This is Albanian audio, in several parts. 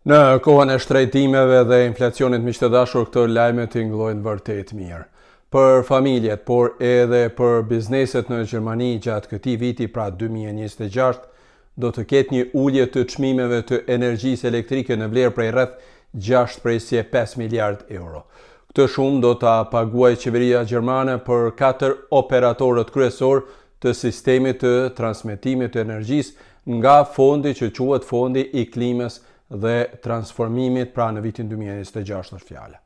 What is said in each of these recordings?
Në kohën e shtrenjtimeve dhe inflacionit miq të dashur këto lajme tingëllojnë vërtet mirë. Për familjet, por edhe për bizneset në Gjermani gjatë këtij viti, pra 2026, do të ketë një ulje të çmimeve të energjisë elektrike në vlerë prej rreth 6,5 miliard euro. Këtë shumë do ta paguajë qeveria gjermane për katër operatorët kryesorë të sistemit të transmetimit të energjisë nga fondi që quhet Fondi i Klimës dhe Transformimit, pra në vitin 2026 është fjala.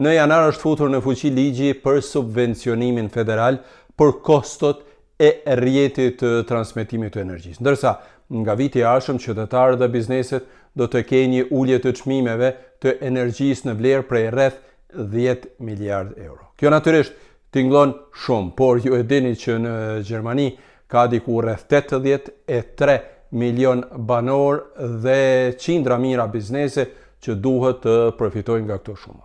Në janar është futur në fuqi ligji për subvencionimin federal për kostot e rrjetit të transmetimit të energjisë. Ndërsa, nga viti i ardhshëm qytetarët dhe bizneset do të kenë një ulje të çmimeve të energjisë në vlerë prej rreth 10 miliard euro. Kjo natyrisht Tingëllon shumë, por ju e dini që në Gjermani ka diku rreth 83 milion banorë dhe qindra mijëra biznese që duhet të përfitojnë nga këto shuma.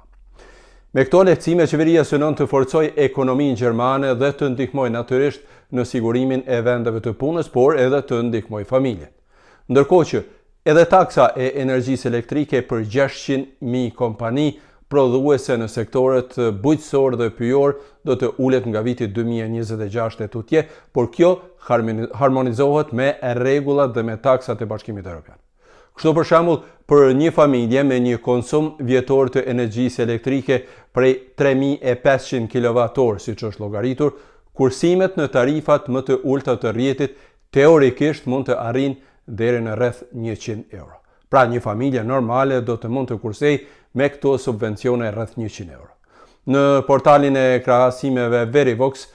Me këto lehtësime qeveria synon të forcojë ekonominë gjermane dhe të ndihmojë natyrisht në sigurimin e vendeve të punës, por edhe të ndihmojë familjet. Ndërkohë që edhe taksa e energjisë elektrike për 600.000 kompani prodhuese në sektorët bujqësor dhe pyjor do të ulet nga viti 2026 e tutje, por kjo harmonizohet me rregullat dhe me taksat e Bashkimit Evropian. Kështu për shembull, për një familje me një konsum vjetor të energjisë elektrike prej 3500 kWh, siç është llogaritur, kursimet në tarifat më të ulëta të rrjetit teorikisht mund të arrijnë deri në rreth 100 euro. Pra një familje normale do të mund të kursejë me këto subvencione rreth 100 euro. Në portalin e krahasimeve Verivox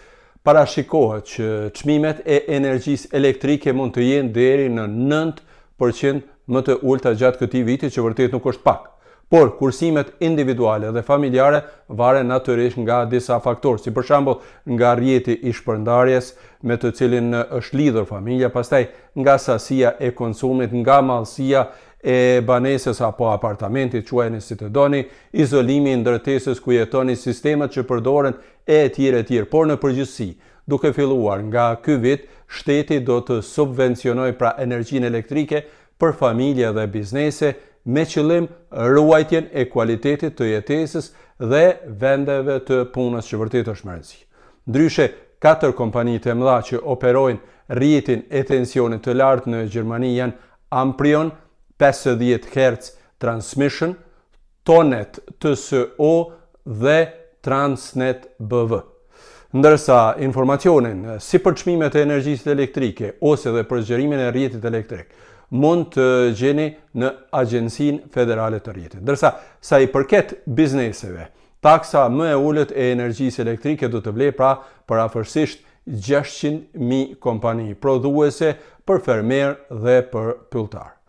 parashikohet që çmimet e energjisë elektrike mund të jenë deri në 9% më të ulëta gjatë këtij viti, që vërtet nuk është pak. Por, kursimet individuale dhe familjare varen natyrisht nga disa faktorë, si për shembull nga rrjeti i shpërndarjes me të cilin është lidhur familja, pastaj nga sasia e konsumit, nga madhësia e banesës apo apartamentit, quajeni si të doni, izolimi i ndërtesës ku jetoni, sistemet që përdoren e etj etj. Por në përgjithësi, duke filluar nga ky vit, shteti do të subvencionojë pra energjinë elektrike për familje dhe biznese me qëllim ruajtjen e kualitetit të jetesës dhe vendeve të punës që vërtet është me rëndësi. Ndryshe, katër kompanitë e mëdha që operojnë rrjetin e tensionit të lartë në Gjermani janë Amprion, 50 Hertz Transmission, Tonet TSO dhe Transnet BV. Ndërsa informacionin si për çmimet e energjisë elektrike ose dhe për zgjerimin e rrjetit elektrik mund të gjeni në Agjencinë Federale të Rrjetit. Ndërsa sa i përket bizneseve, taksa më e ulët e energjisë elektrike do të vlejë pra për afërsisht 600.000 kompani prodhuese për fermerë dhe për pylltarë.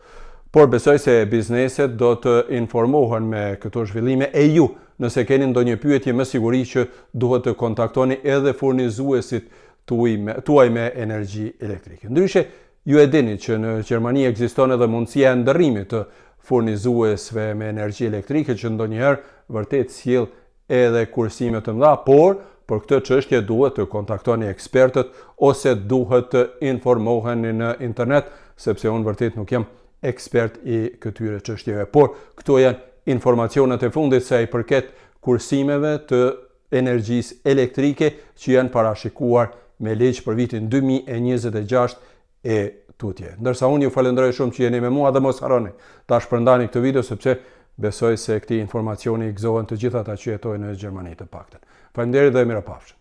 Por besoj se bizneset do të informohen me këto zhvillime e ju, nëse keni ndonjë pyetje me siguri që duhet të kontaktoni edhe furnizuesit tuaj me, tuaj me energji elektrike. Ndryshe, ju e dini që në Gjermani ekziston edhe mundësia e ndërrimit të furnizuesve me energji elektrike që ndonjëherë vërtet sjell edhe kursime të mëdha, por për këtë çështje duhet të kontaktoni ekspertët ose duhet të informoheni në internet, sepse unë vërtet nuk jam ekspert i këtyre çështjeve. Por këto janë informacionet e fundit sa i përket kursimeve të energjisë elektrike që janë parashikuar me ligj për vitin 2026 e tutje. Ndërsa unë ju falenderoj shumë që jeni me mua dhe mos harroni ta shpërndani këtë video sepse besoj se këtij informacioni i gëzohen të gjithë ata që jetojnë në Gjermani të paktën. Faleminderit dhe mirupafshim.